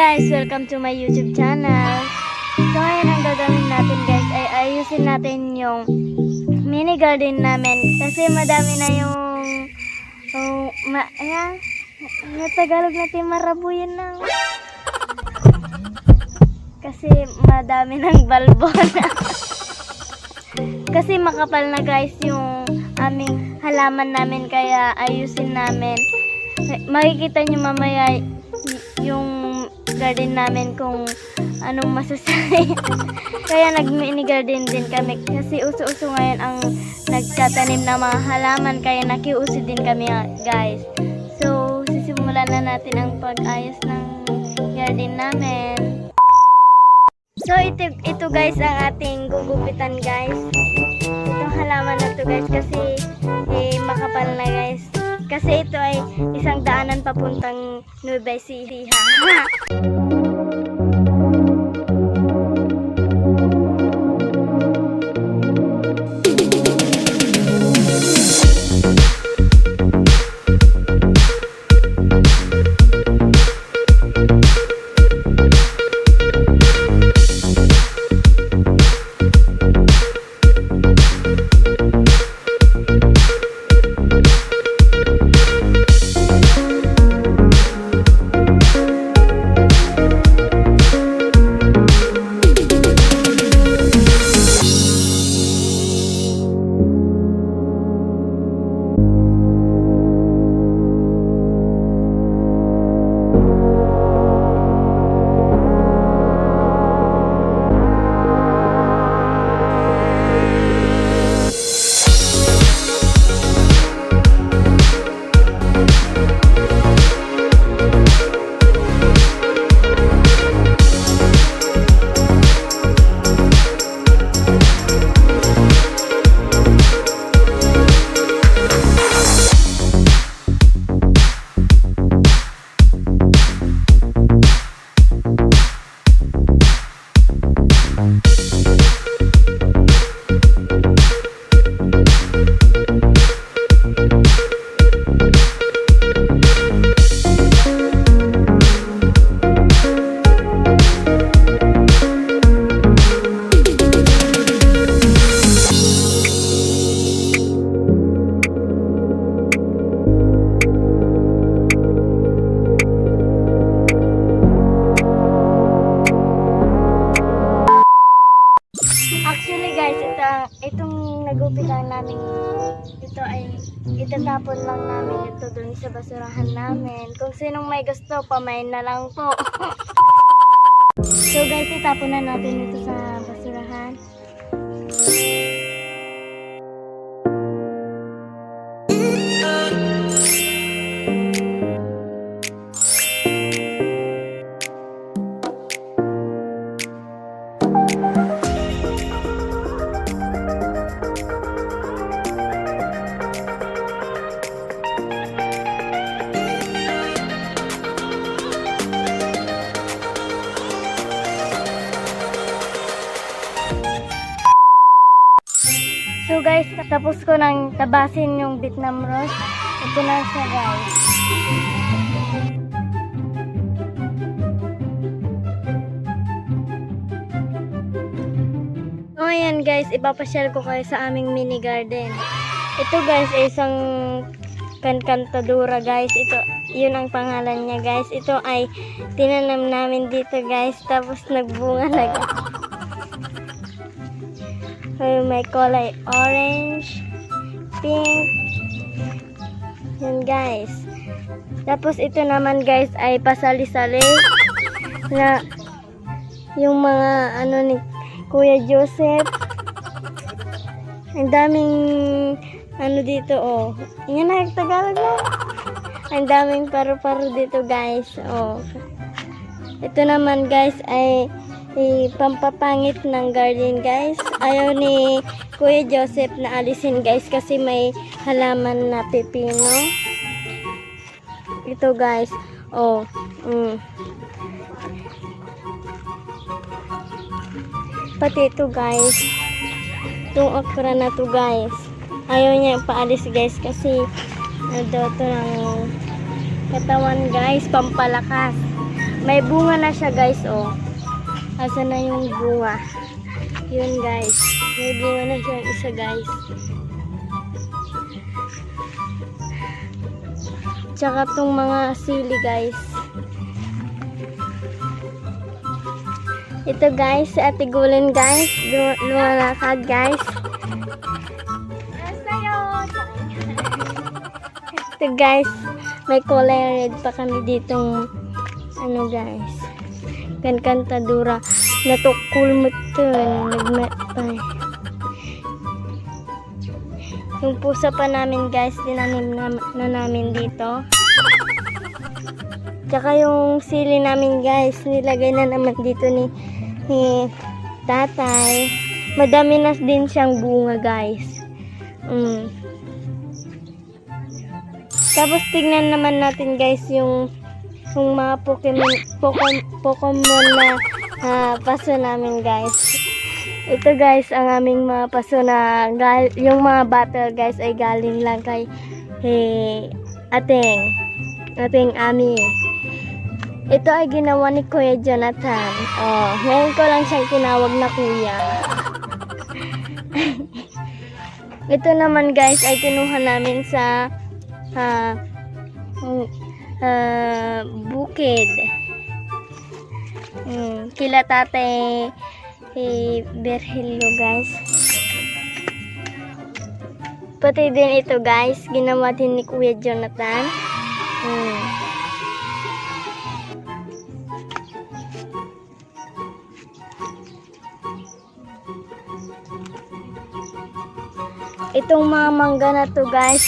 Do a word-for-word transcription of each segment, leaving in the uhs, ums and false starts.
Guys, welcome to my YouTube channel. So, ngayon ang gagawin natin, guys, ay ayusin natin yung mini garden namin kasi madami na yung, oh, ma-, ayan, yung Tagalog natin, marabuyan na. Kasi madami ng balbon. Kasi makapal na, guys, yung aming halaman namin, kaya ayusin namin. Makikita nyo mamaya y-, yung garden namin kung anong masasabi. Kaya nag-mini garden din kami kasi uso-uso ngayon ang nagtatanim ng mga halaman, kaya nakiuso din kami, guys. So, sisimulan na natin ang pag-ayos ng garden namin. So, ito, ito guys ang ating gugupitan, guys. Itong halaman na to, guys, kasi, eh, makapal na, guys. Kasi ito ay isang daanan papuntang Nueva Ecija. Actually, guys, ito ang, itong nagupitan namin, ito ay itatapon lang namin ito dun sa basurahan namin. Kung sinong may gusto, pamain na lang po. So guys, itapon na natin ito sa basurahan. So guys, tapos ko nang tabasin yung Vietnam rose. Ito na siya, guys. So ayan guys, ipapasyal ko kayo sa aming mini garden. Ito guys ay isang kankantadora guys. Ito, yun ang pangalan niya guys. Ito ay tinanim namin dito guys. Tapos nagbunga na guys. Ay, may kulay orange, pink. Yan guys. Tapos ito naman guys ay pasali-sali na yung mga ano ni Kuya Joseph. Ang daming ano dito, oh. Yan na, Tagalog na. Ang daming paru-paro dito, guys. Oh. Ito naman, guys, ay, ay pampapangit ng garden, guys. Ayaw ni Kuya Joseph na alisin, guys, kasi may halaman na pipino. Ito, guys. Oh. Mm. Pati ito, guys. Itong okra na to, guys. Ayaw niya ipaalis, guys, kasi ano daw to ng katawan, guys, pampalakas. May bunga na siya, guys, oh. Asa na yung bunga? Yun, guys. May bunga na siya isa, guys. Tsaka tong mga sili, guys. Ito, guys, si Ate Gulen, guys. Lu- lumalakad, guys. Ito, guys, may kulay red pa kami ditong, ano, guys, kankantadura. Natukol mo ito, nagmatay. Yung pusa pa namin, guys, tinanim na, na namin dito. Tsaka yung sili namin, guys, nilagay na naman dito ni, ni tatay. Madami na din siyang bunga, guys. Mm. Tapos tignan naman natin, guys, yung, yung mga Pokemon, Pokemon, Pokemon na, ah, paso namin, guys. Ito, guys, ang aming mga paso na gal-, yung mga battle, guys, ay galing lang kay, eh, Ateng. Ateng Ami. Ito ay ginawa ni Kuya Jonathan. Oh, ngayon ko lang siyang tinawag na kuya. Ito naman, guys, ay kinuha namin sa, ah, mm, ah, bukid. Mm, kila Tatay, eh, Virgilio, guys. Pati din ito, guys, ginawa din ni Kuya Jonathan. Mm. Itong mga mangga na to, guys,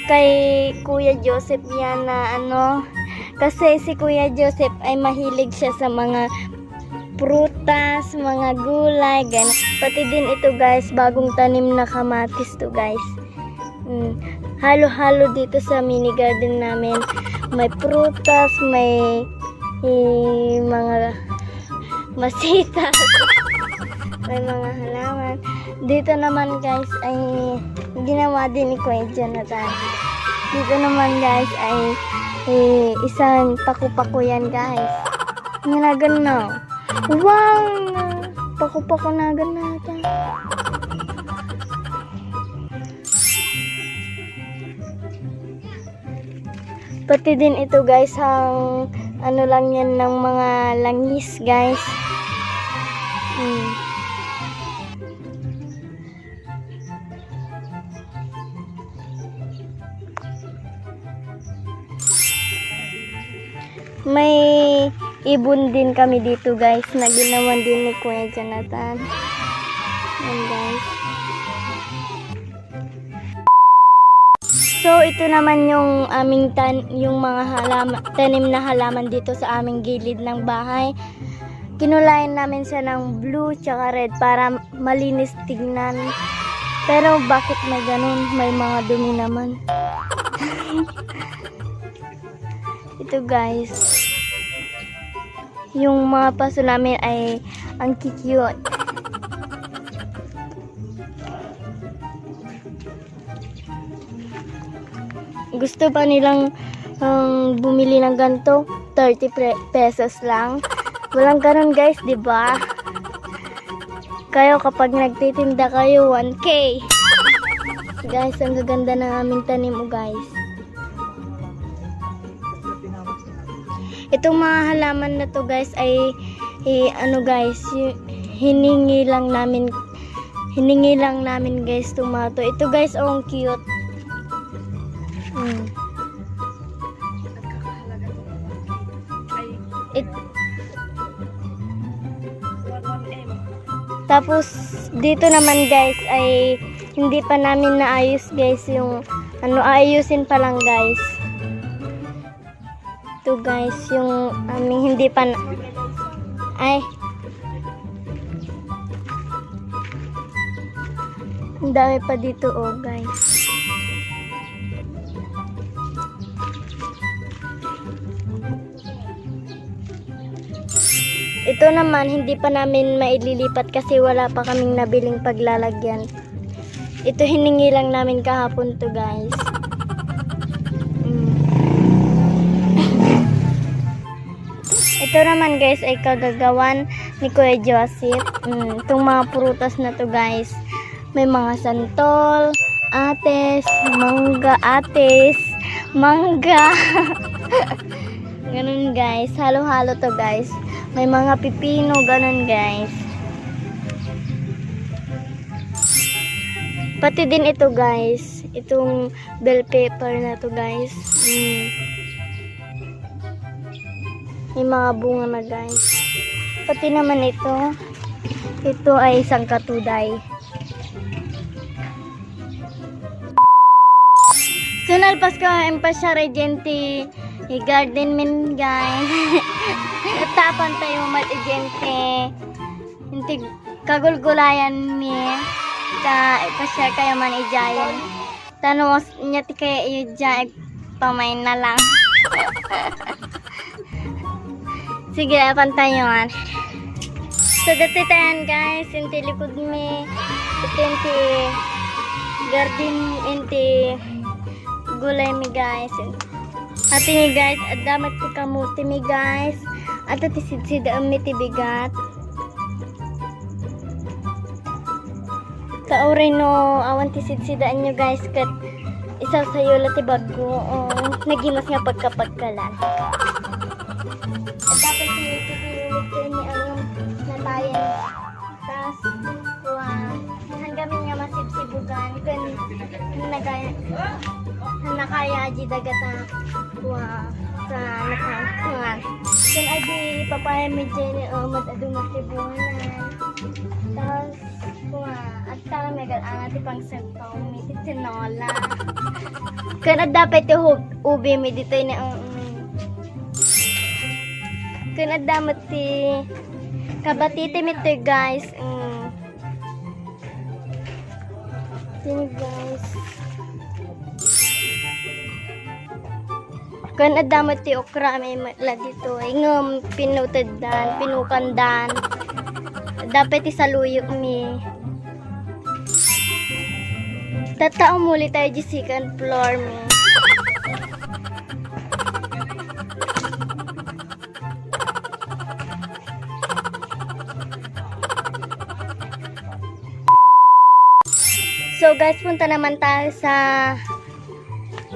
kay Kuya Joseph yan na ano, kasi si Kuya Joseph ay mahilig siya sa mga prutas, mga gulay, ganun. Pati din ito, guys, bagong tanim na kamatis to, guys. Mm. Halo-halo dito sa mini garden namin. May prutas, may, eh, mga masitas. May mga halaman. Dito naman, guys, ay ginawa din ni Kuya Jonathan. Dito naman, guys, ay, eh, isang paku-paku yan, guys. Nanagan na. Wow! Paku-paku nagan na ata. Pati din ito, guys, ang ano lang yan ng mga langis, guys. Hmm. May ibon din kami dito, guys, na ginawan din ni Kuya Jonathan. Yan, guys. So, ito naman yung aming tan-, yung mga halam-, tanim na halaman dito sa aming gilid ng bahay. Kinulayan namin siya ng blue tsaka red para malinis tignan. Pero bakit may ganun? May mga dumi naman. Ito, guys. Yung mga paso namin ay ang cute. Gusto pa nilang, um, bumili ng ganito, thirty pre-, pesos lang. Walang ganun, guys, di ba? Kayo, kapag nagtitinda kayo, one K. Guys, ang gaganda ng aming tanim, oh, guys. Itong mga halaman na to, guys, ay, eh, ano, guys, y-, hiningi lang namin, hiningi lang namin, guys, tomato. Ito, guys, oh, ang cute. Mm. It-, tapos, dito naman, guys, ay hindi pa namin naayos, guys, yung ano, aayusin pa lang, guys. Ito, guys, yung aming hindi pa na-, ay. Ang dami pa dito, oh, guys. Ito naman, hindi pa namin maililipat kasi wala pa kaming nabiling paglalagyan. Ito, hiningi lang namin kahapon to, guys. Mm. Ito naman, guys, ay kagagawan ni Kuya Joseph. Mm, itong mga prutas na to, guys. May mga santol, atis, mangga, atis, mangga. Ganun, guys. Halo-halo to, guys. May mga pipino, ganun, guys. Pati din ito, guys. Itong bell pepper na to, guys. Mm. May mga bunga na, guys. Pati naman ito. Ito ay isang katuday. So, nalpas ko ang pasyar agent ti garden min, guys. Tapantay met agent ti inti kagulgulayan mi. Ta, ipasyar kayo man idiay. Tano, nya ti kaya iyo dyan, agpamay na lang. Sige, apan tayo man. So, dati tayan, guys, inti likod mi. Ito inti garden, inti gulay mi, guys. Ati ni, guys, adda met ti kamote mi, guys. Ato ti sidsida mi ti bigat. Ta uray no awan ti sidsidaanyo, guys, ket isawsayo la ti baggo, o, nagimas nga pagkapagkalan. Dapat ti pipilimitto ni ang natayan. Tas, kuan, hanggamin nga masibsibugan, ken nagaya, nakaya di dagata, kuan, sa nakan, kuan. Ken adi papaya mi dyan, o, mad-adu matibungan. Tas, Wa, agtara megal anga ti pangsagpaw mi ti tinola. Ken adda pay ti hub-, ubi mi ditoy ni, mm. Ken adda met ti kabatiti mi toy, guys. Mm. Sini, guys. Ken adda met ti okra mi met la ditoy. Ngem pinuteddan, pinukandan. Dapat ti saluyot mi. Tatta, umuli tayo di second floor mi. So guys, punta naman tayo sa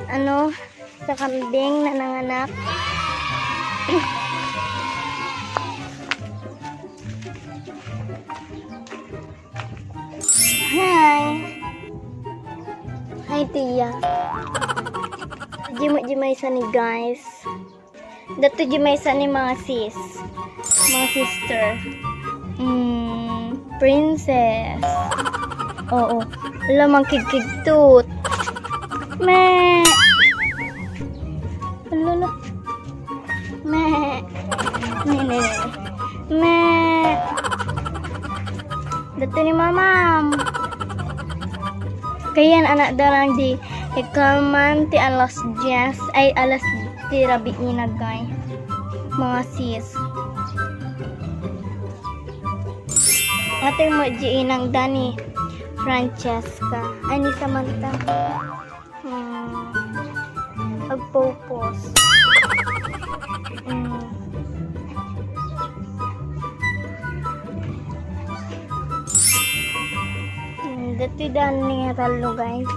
ano, sa kambing na nanganak. Hi. Hi, Tia. Jima-jima isa ni guys. Dati jima isa ni mga sis. Mga sister. Mm, princess. Oo. Ala, mangkigkigtut. Me. Ala, ala. Me. Ne, ne, ne. Me. Dati ni mamam. Kayan anak darang di ikalman ti alas dies ay alas ti rabii na, guys. Mga sis. Ate mo, di inang Dani Francesca. Ay, ni Samantha. Hmm. Agpupos. Hmm. Hmm, dati Dani nga talo, guys.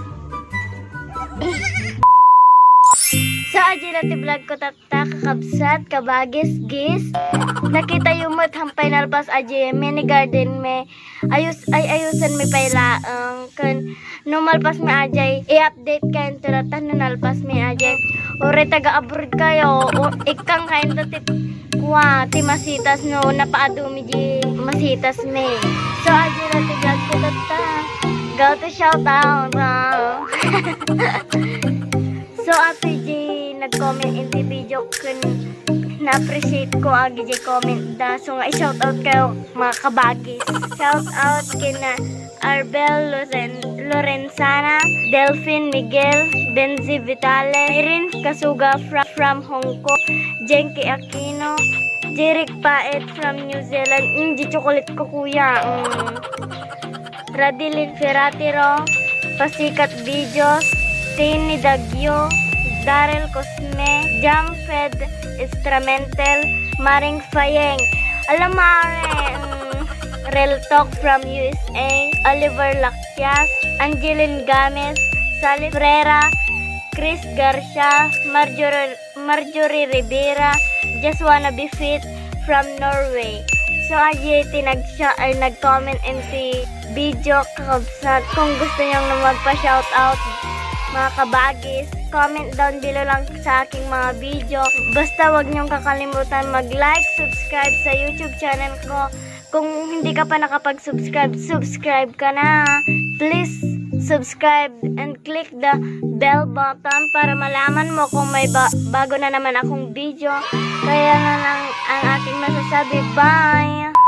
So, adjay la ti vlog ko, ta- Ta, kakabsat, kabagis, gis. Nakita yo met hampay nalpas a G M mi ni garden mi. Ayus, ay, ayusan mi pay laeng. Ken no malpas mi ajay, i-update kayo iti ratan no nalpas mi ajay. Ore taga abroad kayo, o, ikkang kayo ti, kwa, ti masitas no napaadu mi di masitas mi. So, ajay la ti vlog ko tatta. Go to shout out, ah. So, atoy di nag-comment iti video ken na-appreciate ko agi di comment da. So nga i-shout out kayo, mga kabagis. Shout out kina Arbel Loren-, Lorenzana, Delphine Miguel, Benzi Vitale, Irene Kasuga fra-, from Hong Kong, Jenki Aquino, Jeric Paet from New Zealand. Mm, di chocolate ko, kuya. Mm. Radilin Ferratero, Pasikat Videos, Tin ni Dagyo, Daryl Cosme, Jam Fed Instrumental, Maring Fayeng, Alamare, mm, Real Talk from U S A, Oliver Lacias, Angeline Games, Sally Frera, Chris Garcia, Marjorie, Marjorie Rivera, Just Wanna Be Fit from Norway. So, aji ti nag-, ay, nag-comment iti video, kakabsat. Kung gusto niyong na magpa-shoutout, mga kabagis, comment down below lang sa aking mga video. Basta wag niyong kakalimutan mag-like, subscribe sa YouTube channel ko. Kung hindi ka pa nakapag-subscribe, subscribe ka na. Please subscribe and click the bell button para malaman mo kung may ba- bago na naman akong video. Kaya na lang ang aking masasabi. Bye!